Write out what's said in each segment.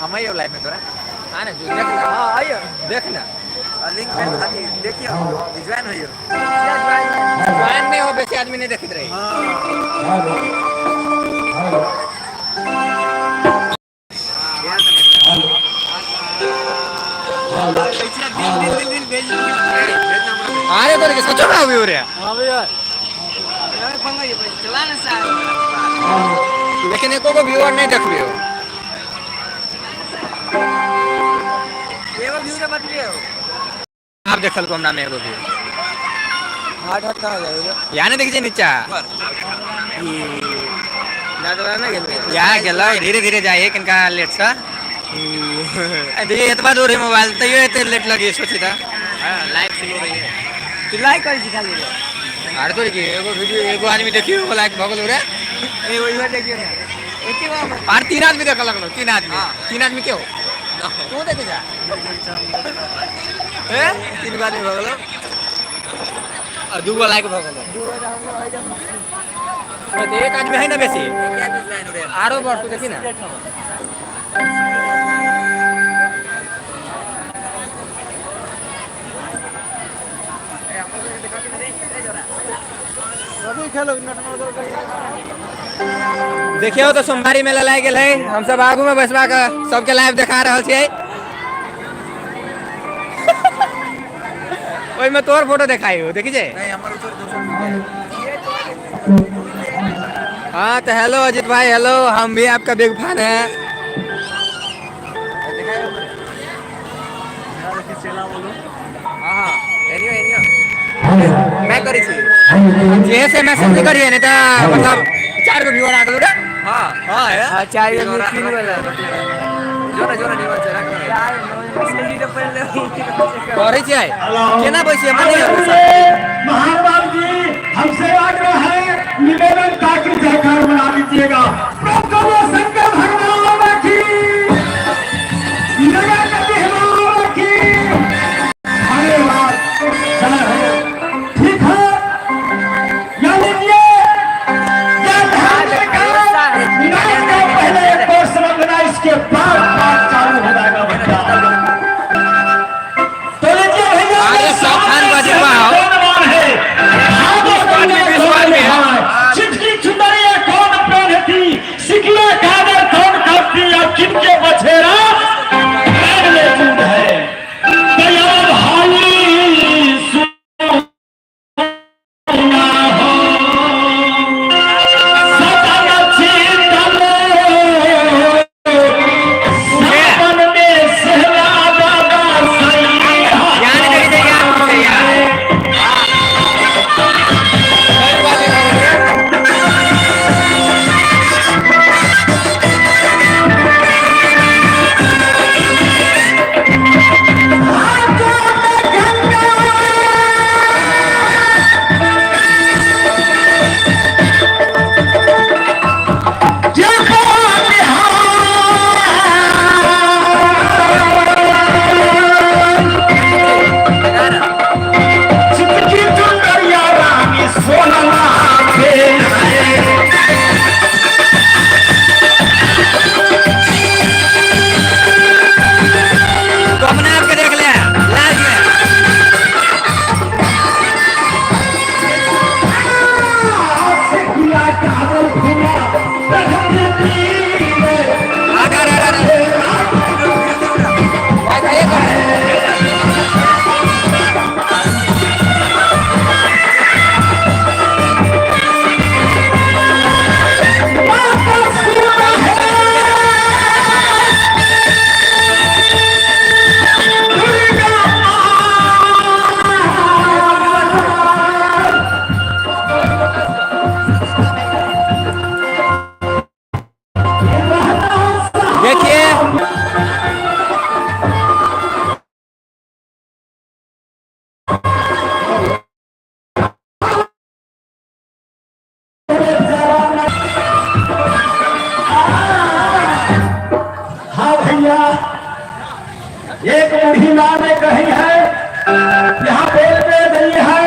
हम आइयो लाइव में तोरा आ ना जो देख ना। हां आइयो। देख ना। लिंक भेज अथी देखियो, ज्वाइन होइयो। ज्वाइन नहीं हो, बेसी आदमी नहीं देखत रही। अरे तोरे के सचो में अभी हो रे। हां भैया चला ना साहब। लेकिन एको को व्यूअर नहीं देखबे हो। एगो व्यू रे बतलियो। आप देखल को हमरा में एगो व्यू। हाथ हाथ कहाँ जाएगा? यहाँ नहीं देखी छे नीचा। ना तो ना गेल। यहाँ गेल धीरे धीरे जाइए किनका लेट सा। देखिए एतबा दूर है मोबाइल तैयो एते लेट लगी सोची था। हां लाइव स्लो रही है। तू लाइक कर छी खाली। अरे तो की एगो वीडियो एगो आदमी देखियो एगो लाइक भगल रे। एगो इहो देखियो ना। एके बार आर तीन आदमी देख लगलो, तीन आदमी। तीन आदमी के हो? तू देखे जा। ए तीन आदमी भगलो और दूगो लाइक भगलो। तो एक आदमी है ना बेसी। आरो बढ़ तू देखी ना। देखियो तो सोमवारी मेला लागि गेल है। हम सब आगू में बैसवा के सबके लाइव देखा रहल छियै। ओहिमे तोर फोटो देखाई हो देखी जे। हाँ तो हेलो अजित भाई, हेलो, हम भी आपका बिग फैन है। हाँ मैं करी छी जे से मैसेज नहीं करिए नहीं तो मतलब चार गो व्यूअर आ गेलो रे। हां हां हां चार गो तीन वाला जोरा जोरा निमन से रख यार मैसेज तो पहले करै छियै केना बैसियै माने महान जी हमसे आग्रह है निवेदन ताकि जयकार बना दीजिएगा। प्रभु शंकर भगवान की की धन्यवाद। ठीक है पहले एक और समझना इसके बाद बात चालू हो जाएगा बच्चा। तो लीजिए भैया चिटकी चुनरिया कौन पहनती, सिकिया कादर कौन करती, और किनके बछेरा दूध है। दया भाई सुना हो सदन चेतन सावन में सहला बाबा सैया। तो अपने आप के देख ले लाइव में। आ जा रे रे भाई भाई कर। देखिए हाँ भैया, एक बूढ़ी माँ ने कही है यहाँ बेल में गई है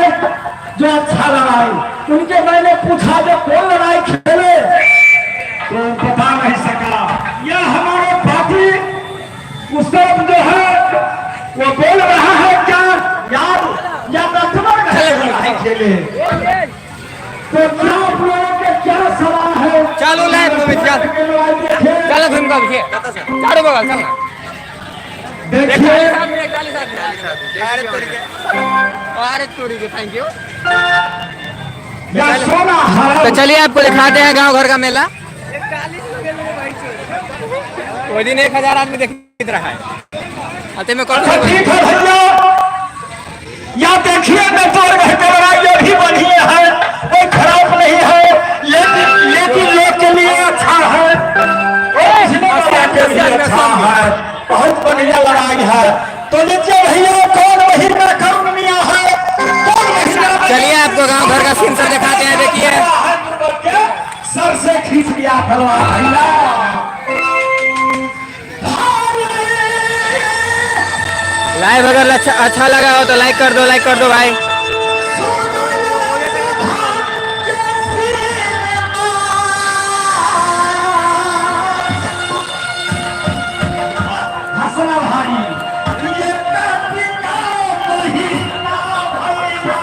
जो अच्छा लड़ाई, उनके मैंने पूछा जो कौन लड़ाई खेले तो बता नहीं सका। यह हमारे पार्टी अकेले। तो क्या आप लोगों के क्या सवाल है? चलो लाइव में चल। चलो घूम कर देखिए चारों बगल चल ना। देखिए अरे तोड़ी के thank you. सोना। तो चलिए आपको दिखाते हैं गांव घर का मेला। वो दिन 1000 आदमी देख रहा है। अते में कौन? ठीक है भैया, या देखिए नेटवर्क है कैमरा, ये भी बढ़िया है, कोई खराब नहीं है, लेकिन लेकिन लोग के लिए अच्छा है, के लिए अच्छा है, बहुत बढ़िया लड़ाई है। तो लीजिए भैया, कौन महीना करुण मियाँ है, कौन महीना। चलिए आपको गांव घर का सीन सब दिखाते हैं। देखिए सर से खींच लिया तलवार भैया। लाइव अगर अच्छा लगा हो तो लाइक कर दो, लाइक कर दो भाई। हंसना भाई, ये महीना भैया।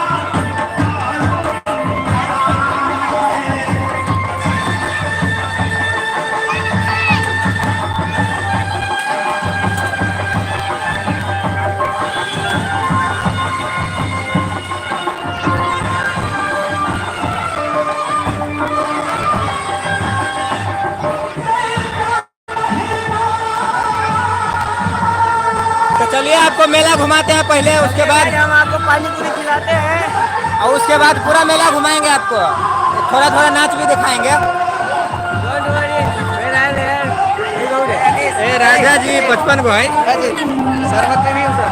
तो चलिए आपको मेला घुमाते हैं पहले, उसके बाद हम आपको पानी पूरी खिलाते हैं। और उसके बाद पूरा मेला घुमाएंगे आपको, थोड़ा थोड़ा नाच भी दिखाएंगे। Don't worry, मेरा है ए राजा जी 55 को है। शरबत में भी हो सर।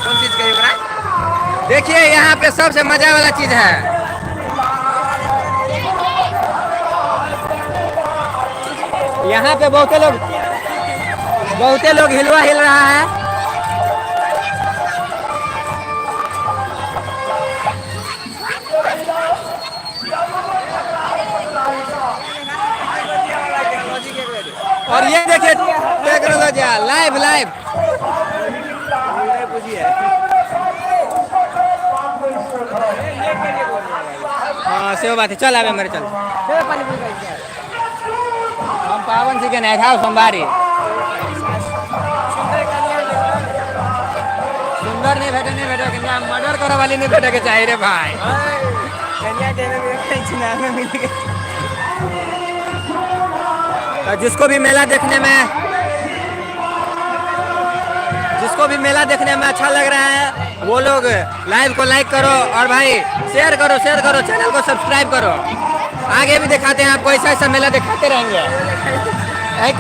कौन चीज का देखिए यहाँ पे सबसे मजा वाला चीज है। यहाँ पे बहुते लोग हिलवा हिल रहा है। और ये देखिए टेक्नोलॉजी लाइव लाइव। हाँ से बात है। चल आवे मेरे चल। हम पावन सिंह के नहीं था सोमवारी। सुंदर नहीं भेटे नहीं भेटे कन्या मर्डर करे वाली नहीं भेटे के चाहिए रे भाई। कन्या देने में चुनाव में मिल गए। तो जिसको भी मेला देखने में अच्छा लग रहा है वो लोग लाइव को लाइक करो और भाई शेयर करो, शेयर करो, चैनल को सब्सक्राइब करो। आगे भी दिखाते हैं आपको, ऐसा ऐसा मेला दिखाते रहेंगे।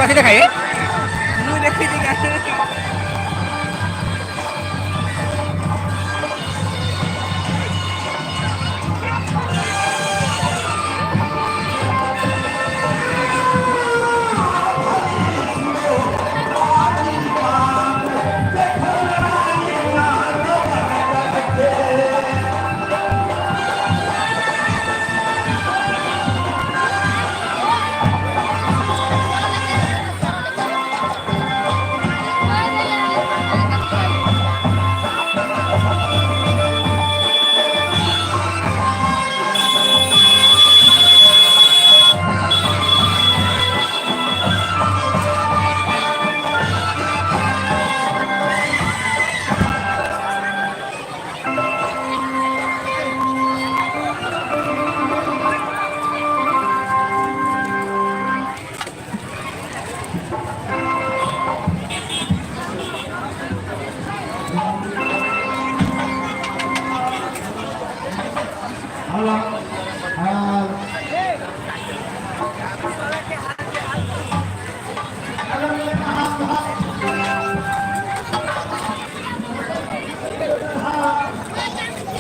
कथी दिखाइए?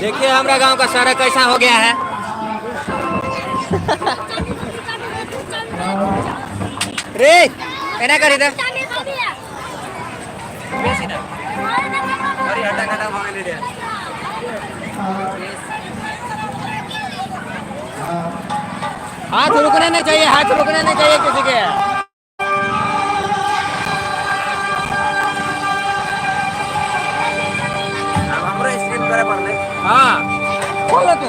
देखिए हमारा गांव का सड़क कैसा हो गया है। रे एना करी दे। अरे हटा खटा भऽ गेलै रे। हाथ रुकने नहीं चाहिए, हाथ रुकने नहीं चाहिए किसी के। अब हमरो स्ट्रीम करे पड़लै। हाँ, बोलो तू।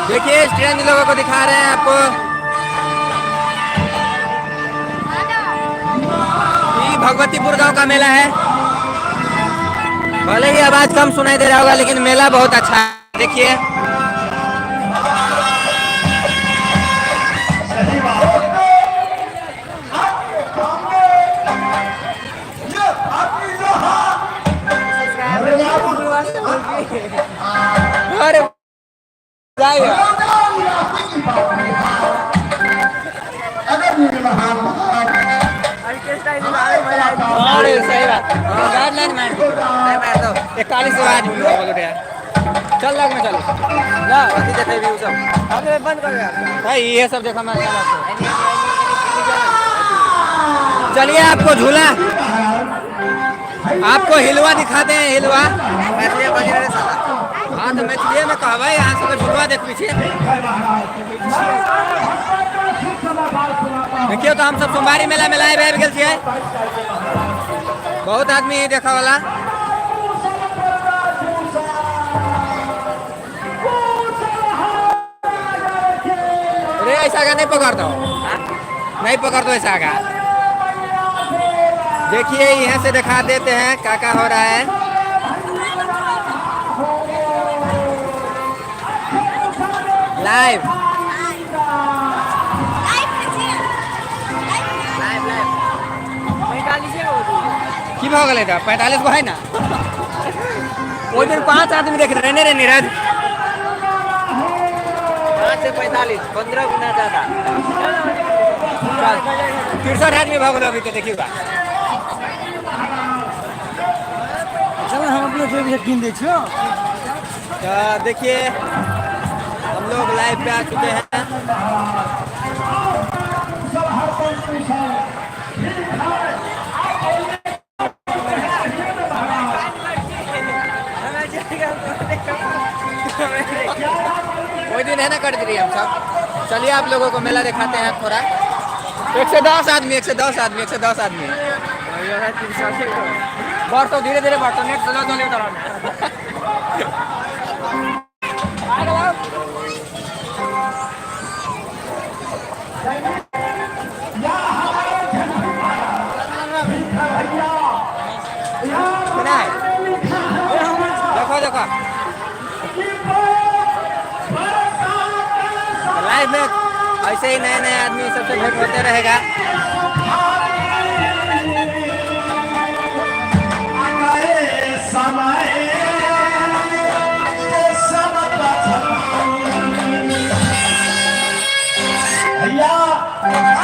देखिए स्ट्रेंज लोगों को दिखा रहे हैं आपको। ये भगवतीपुर गांव का मेला है। भले ही आवाज कम सुनाई दे रहा होगा, लेकिन मेला बहुत अच्छा है। देखिए सही बात। अरे जाइए। अरे सही बात, गाइडलाइन मार नहीं मार दो। 41 आदमी हो गए। चल लग में चल ना अथी देखे भी उ सब। अबे बंद कर यार। भाई ये सब देखो, मैं चलिए आपको झूला, आपको हिलवा दिखाते हैं, हिलवा। मैथिली बज रहे साला। हाँ तो मैथिली में कहबै, यहाँ सब झूलवा देख पीछे देखियो। तो हम सब सोमवारी मेला में लाइव आबि गेल छियै, बहुत आदमी है देखा वाला। रे ऐसा का नहीं पकड़ दो, नहीं पकड़ दो ऐसा का। देखिए यहाँ से दिखा देते हैं क्या क्या हो रहा है। लाइव लाइव लाइव 45 गो। की भऽ गेलै तऽ 45 गो है ना। ओहि दिन 5 आदमी देख रहे रे नीरज। 5 से 45, 15 गुना ज्यादा। चल 63 आदमी भऽ गेलै अभी तो देखियौ। चल हम अपने जेब से कीन दै छियो। तो देखिए हम लोग लाइव पे आ चुके हैं। कोई दिन है ना कर दी हम सब। चलिए आप लोगों को मेला दिखाते हैं थोड़ा। 110 आदमी, 110 आदमी, 110 आदमी। बढ़ तो धीरे धीरे बढ़ तो नेट चलो चलो उतर। देखो देखो लाइफ में ऐसे ही नए नए आदमी सबसे भेंट होते रहेगा। भैया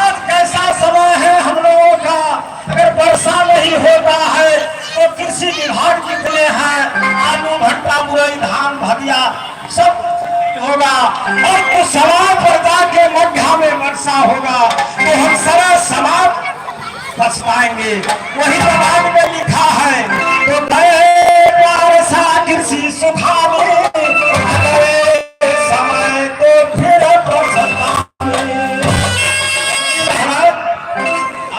आज कैसा समय है हम लोगों का, अगर वर्षा नहीं होता है तो कृषि विभाग जितने हैं आलू भट्टा मुरई धान भदिया सब होगा, और कुछ सवाल पर जाके मध्या में वर्षा होगा तो हम सारा समाज पछताएंगे। वही जवाब में लिखा है तो वर्षा कृषि सुखावे समय तो फिर पछताएंगे।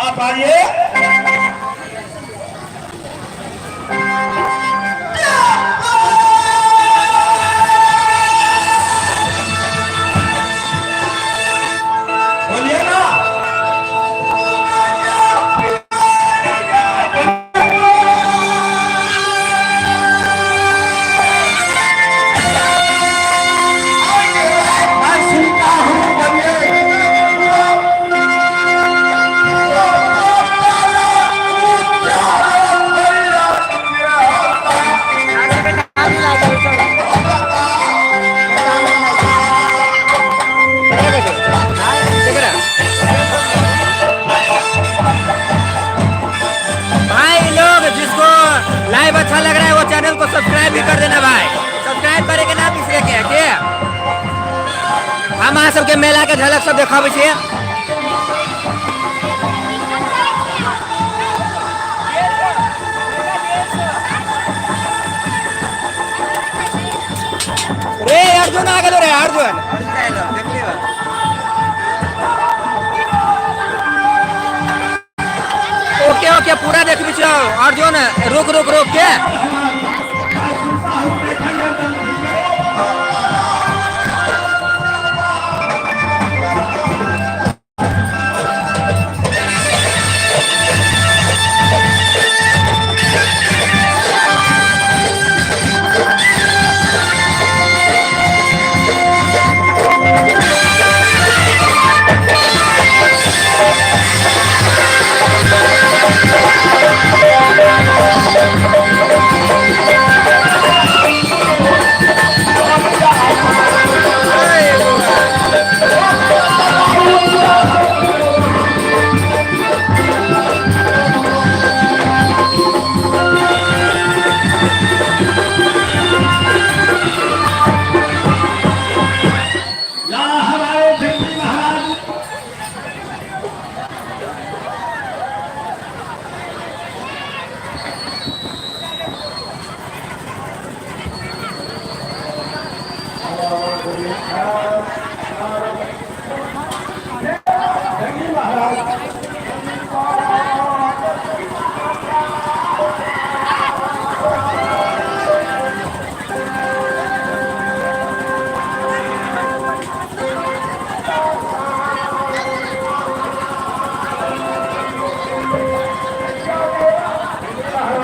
आप आइए। बोलिए ना। मैं सुनता हूँ, बोलिए। भाई लोग जिसको लाइव अच्छा लग रहा है वो चैनल को सब्सक्राइब भी कर देना भाई। सब्सक्राइब करे के नाम इसलिए के है के हम अहाँ सबके मेला के झलक सब देखाबै छियै। अर्जुन आ गेलो रे अर्जुन। ओके ओके पूरा देखबी छौ अर्जुन, रुक रुक रुक के। या हमारे भिक्षु महाराज।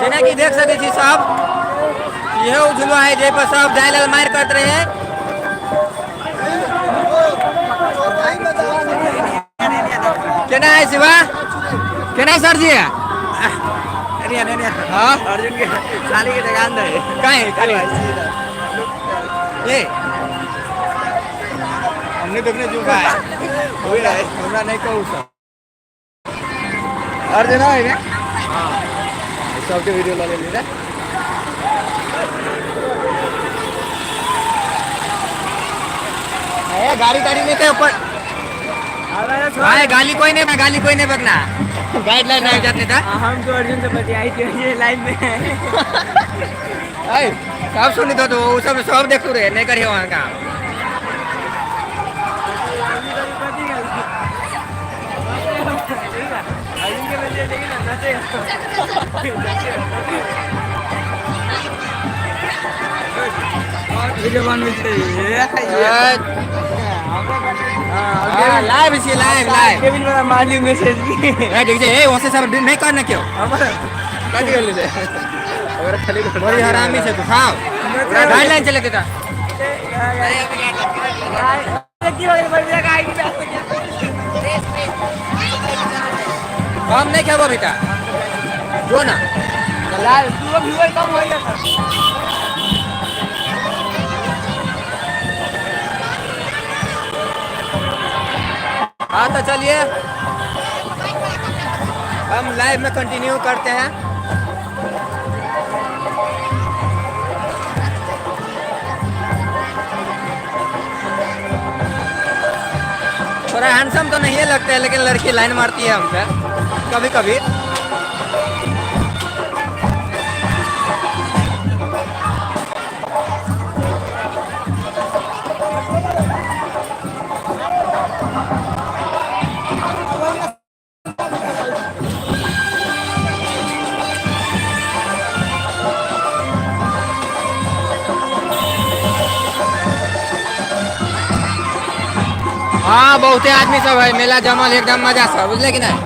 जेना कि देख सकै छी सब, इहो झुलुआ है जे पर सब जाय लेल मारि करैत रहे। केना है शिवा? केना सर जी? हाँ? अर्जुन के साली के जगान दे। काहे? काहे? ए। हमने देखने झुका है। होई रहा है। हमरा नहीं कहू सब। अर्जुन है ना? हाँ। सबके वीडियो लगा ली ना। ए, गाड़ी ताड़ी नहीं थे ऊपर। भाई गाली कोई नहीं, गाली कोई नहीं बकना। गाइडलाइन नहीं जाते था। हम तो अर्जुन से बतियाई थी ये लाइन में। ऐ, सब सुनी तो तो वो सब सब देखू रे, नहीं करियो वहाँ काम। वीडियो बनबै हाँ, लाइव छी, लाइव, लाइव। केबिन वाला मारली मैसेज की। ए, देख जे, ए, वहाँ से सब नहीं करना क्यों? कथी गेलै रे? ओकरा खाली बड़ी हरामी से तू, खाओ। गाइडलाइन चले देता। हम नहीं खेबो बेटा। जो ना। लाल, तू व्यूअर कम हो गया। हाँ तो चलिए हम लाइव में कंटिन्यू करते हैं। थोड़ा हैंडसम तो नहीं लगता है, लेकिन लड़की लाइन मारती है हमसे कभी-कभी। हाँ बहुते आदमी सब है, मेला जमल एकदम मजा सब, बुझले कि नहीं?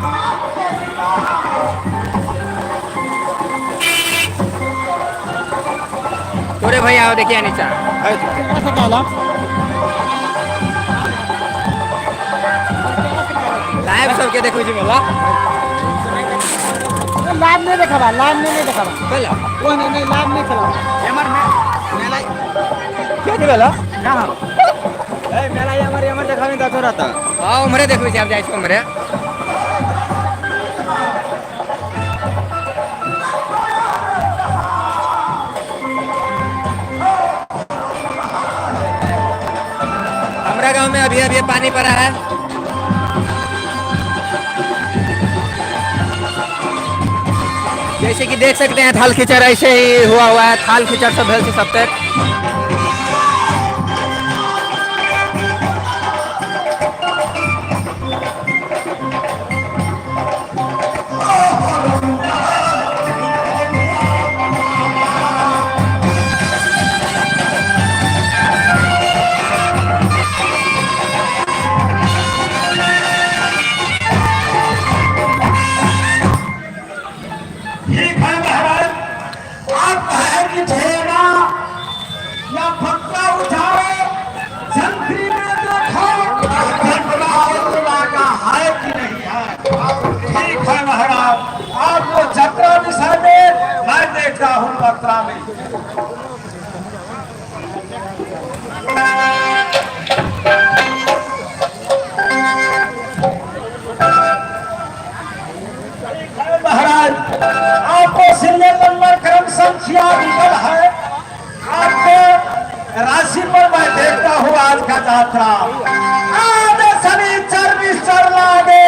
तोरे भैया आओ देखिए नीचा। लाइव सबके देखो जी मेला। लाइव नहीं देखा बा, लाइव नहीं देखा बा। बोला। वो नहीं, नहीं, लाइव नहीं चला। एमर मेला। क्या नहीं बोला? कहाँ? ए, मेला एमर, एमर देखा नहीं था रहता। हाँ, उमरे देखो जी, आप जाए इसको उमरे। हमरा गांव में अभी अभी पानी पड़ा है। जैसे कि देख सकते हैं थाल कीचड़ ऐसे ही हुआ हुआ है, थाल कीचड़ सब भेल छै सब तक। मात्रा में। महाराज आपको सीरियल नंबर क्रम संख्या निकल है, आपको राशि पर मैं देखता हूँ आज का यात्रा। आज शनिचर विचर लागे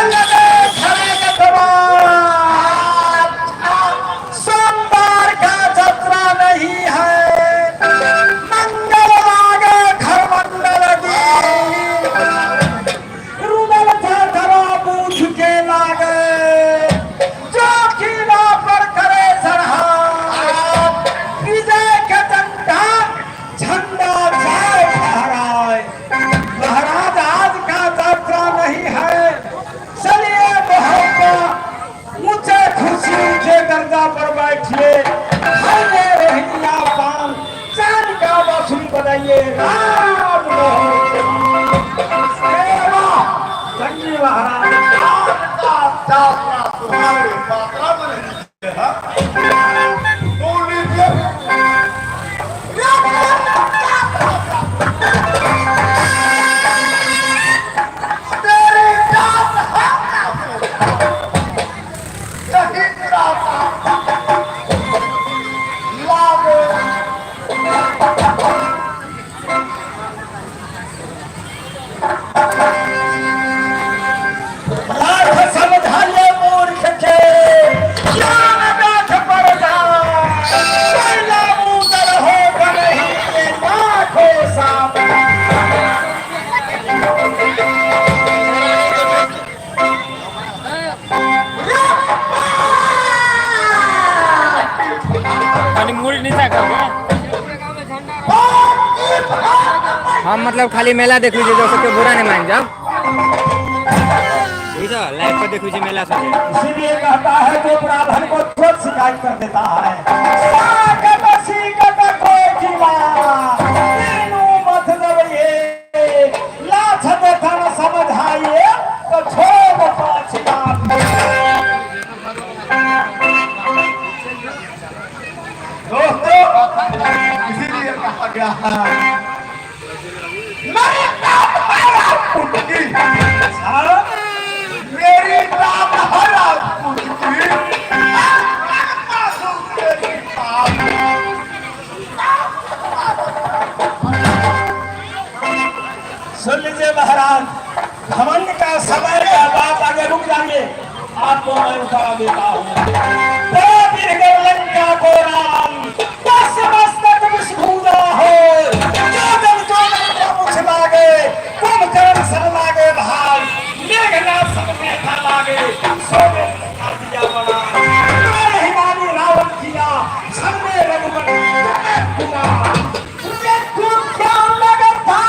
लगे खड़े कटवा। सोमवार का यात्रा नहीं है, मंगल लागे घर मंगल दी रुदल धरा बूझ के लागे, जो किला पर करे सरहाद, विजय के झंडा झंडा जाए फहराए। महाराज आज का यात्रा नहीं है, चलिए मोहब्बत ऊंचे खुशी ऊंचे दर्जा पर बैठिए, हरे रोहिणिया पान चांद का बांसुरी बजाइए। राम मोहन चंडी महाराज आज का यात्रा तुम्हारे मात्रा में नहीं है। तो लीजिए। तेरी जात है यही तेरा लागे। लाख समझाइए मूर्ख के ज्ञान गाठ पर जाए, पहला उदर हो नहीं लाखों साप। अनि मुड़ी नीचा कर। हम मतलब खाली मेला देखू छी, जो सबके बुरा नहीं मान जाओ। ठीक है, लाइव पर देखू छी मेला सब। इसीलिए कहता है जो ब्राह्मण को तुरंत शिकायत कर देता है। सागत सीगत कोकिला, तीनों मत दबइए, लाछ धन समझाइए तो छोड़ पाछ बात। दोस्तों इसीलिए कहा गया है मेरी नाम है राजपूत की, मेरी नाम है राजपूत की, तेरी बाप। सुन लीजिए महाराज, घमंड का समय का बात आगे रुक जाइए, आपको मैं उतारा देता हूँ। लंका को राम दस मस्तक विषभूजा हो, जोगन जोगन प्रमुख लागे, कुंभकर्ण सर लागे भाई, मेघनाथ सब मेघा लागे, सोमे दिया बना, हिमानी रावण किया, क्षण में रघुबर कुमार। नगर था।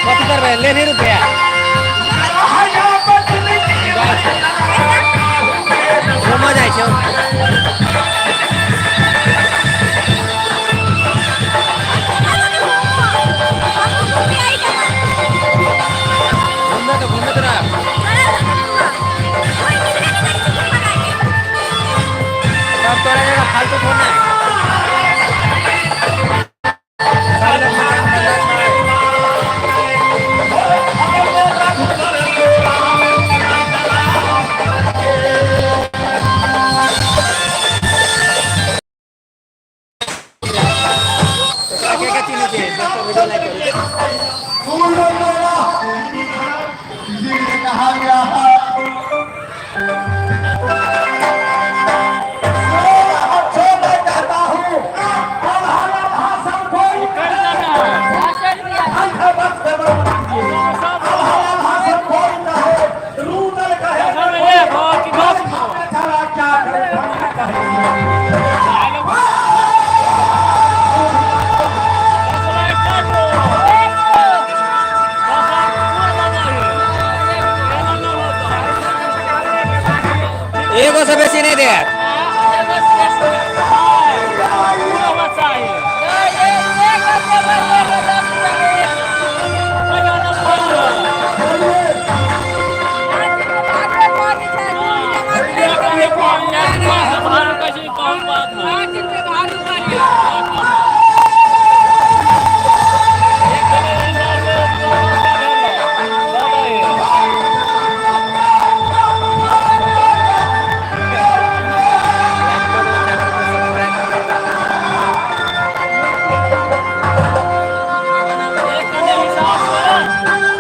कथी करबै ले नहीं रुपया घूमऽ जाइ छै। घूमे तो घूमे तो रह। सब तोरा जगह फालतू थोड़ा है। सारे लोग मकान धंधा छै। के के चिन्है छियै? दोस्तों, वीडियो लाइक करू। फूल मेरा जो मैं कहता हूँ हमारा भाषण कोई हमारा भाषण कोई कहे रूदल कहे चला क्या करे कहे। एगो से बेसी नहीं दे।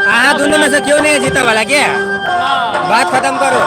हाँ, दोनों में से क्यों नहीं जीता वाला? क्या बात खत्म करो।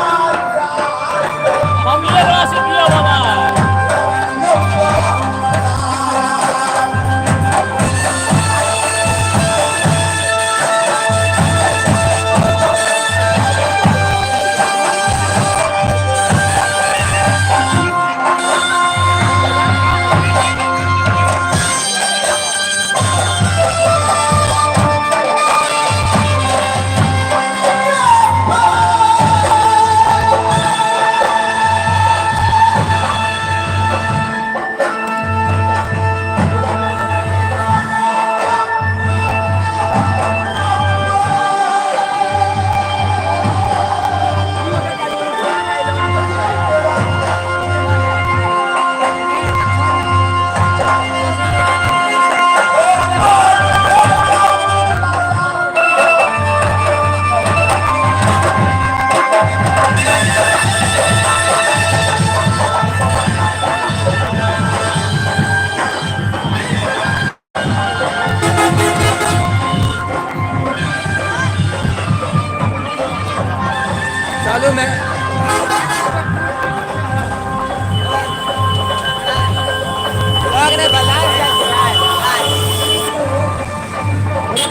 चालू में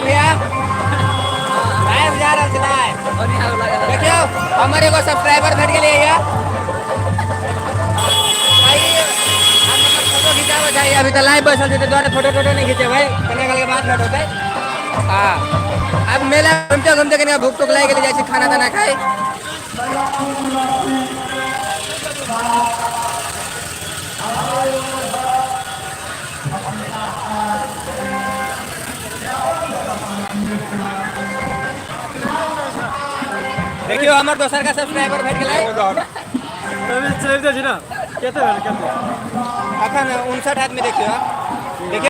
भैया लाइव जा रहा लाइव। देखियो हमारे एगो सब्सक्राइबर भेट गेलै भैया। भाई हम फोटो खिंचाबो चाहिए, अभी तो लाइव बैसल छै, दुआरे फोटो टोटो नहीं खींचे भाई, कने काल के बाद भेट होतै। हाँ, अब मेला घूमते घूमते कने भूख टूक लागि गेलै, जाइ छी खाना ताना खाइ। देखियो हमर दोसर का सब्सक्राइबर भेट गेलै। अखन 59 आदमी देखियो। देखियो।